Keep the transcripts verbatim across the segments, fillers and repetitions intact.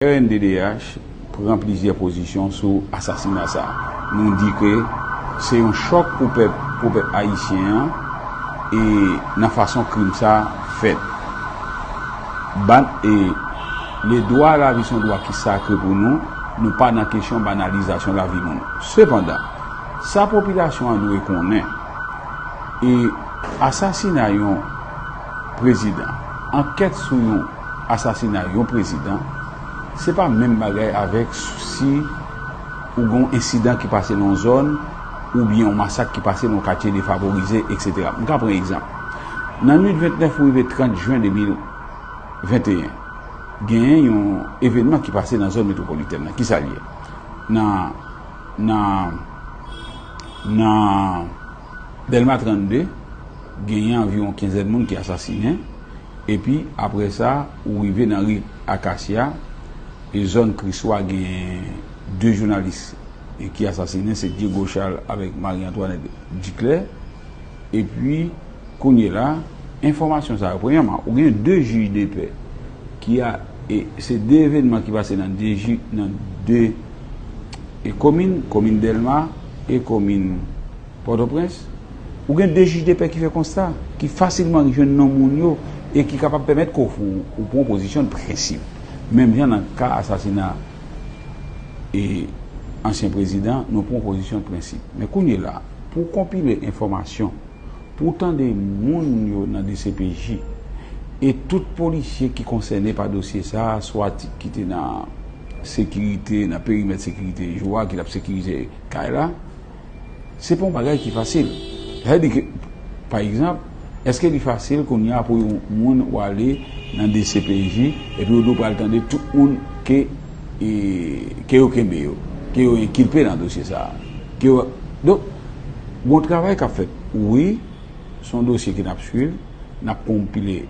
R N D D H pran plizyè pozisyon sou asasina sa a. Nou di ke se yon chòk pou pèp, pou pèp ayisyen an, e nan fason krim sa a fèt. Ban, e le dwa a lavi se yon dwa ki sakre pou nou, nou pa nan kesyon banalizasyon lavi moun. Sepandan, sa popilasyon an dwe konnen, e asasina yon prezidan, ankèt sou yon asasina yon prezidan, se pa menm bagay avèk si ou gen yon ensidan ki pase nan yon zòn, oubyen yon masak ki pase nan yon katye defavorize, etsetera. M ka pran egzanp. Nan nwit vennèf pou rive trant jen de mil venteyen, genyen yon evènman ki pase nan zòn metwopolitèn nan. Kisa l ye? Nan, nan, nan Dèlma trannde, genyen anviwon kenzèn moun ki asasinen. Epi, apre sa, ou rive nan ri Akasya, e zòn Kriswa, gen de jounalis ki asasinen, se Diego Charles avèk Marie Antoinette Duclair. Epi, kounye la, enfòmasyon sa yo, premyèman, ou gen de jij de pè ki a, e se de evènman ki pase nan de jij, nan de, e komin, komin Dèlma e komin Pòtoprens, ou gen de jij de pè ki fè konsta, ki fasilman jwenn non moun yo, e ki kapab pèmèt ke w, ou pran pozisyon de prensip. Menm jan nan ka asasina e ansyen prezidan, nou pran pozisyon de prensip. Men kounye la, pou w konpile enfòmasyon, pou w tande moun yo nan D C P J, e tout polisye ki konsène pa dosye sa a, swa ti, ki te nan sekirite, nan perimèt sekirite jou a, ki t ap sekirize kay la, se pa yon bagay ki fasil. Sa vle di ke, pa egzanp, èske li fasil kounye a pou yon moun w ale nan D C P J, epi w di w pral tande tout moun ke, e, ke yo kenbe yo, ke yo enkilpe nan dosye sa a? Ke yo, donk, gon travay k ap fèt. Wi, se yon dosye ke n ap swiv, n ap konpile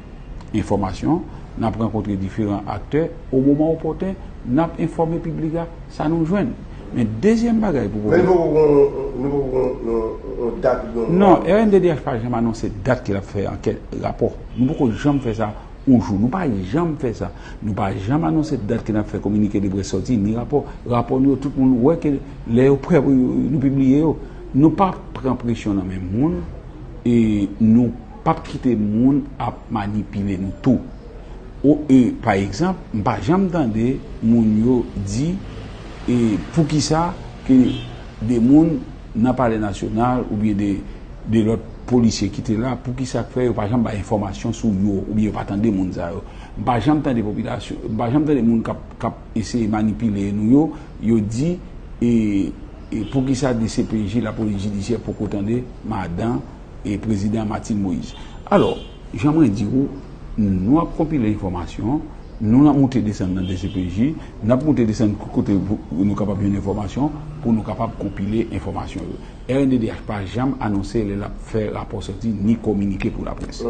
enfòmasyon, n ap rankontre diferan aktè. O moman opòten, n ap enfòme piblik la sa nou jwenn. Men dezyèm bagay pou Men nou poko gon, nou poko gon yon, yon dat, yon Non, R N D D H pa janm anonse dat ke l ap fè ankèt, rapò. Nou poko janm fè sa yon jou. Nou pa janm fè sa. Nou pa janm anonse dat ke n ap fè kominike de près sòti, ni rapò. Rapò nou yo, tout moun wè ke lè yo prè pou yo, nou pibliye yo. Nou pa pran presyon nan men moun, e nou p ap kite moun ap manipile nou tou. O, e, pa egzanp, m pa janm tande moun yo di, e, poukisa ke de moun nan Palè Nasyonal oubyen de, de lòt polisye ki te la, poukisa k fè yo pa janm bay enfòmasyon sou yo, oubyen yo pa tande moun sa yo. M pa janm tande popilasyon, m pa janm tande moun k ap, k ap eseye manipile nou yo, yo di, e, e poukisa D C P J, lapolis jidisyè, poko tande madan e prezidan Martine Moïse. Alò, jan mwen di w, nou ap konpile enfòmasyon, nou ap moute desann nan D C P J, n ap moute desann kote pou nou kapab jwenn enfòmasyon, pou nou kapab konpile enfòmasyon yo. R N D D H pa janm anonse lè l ap fè rapò sòti, ni kominike pou laprès.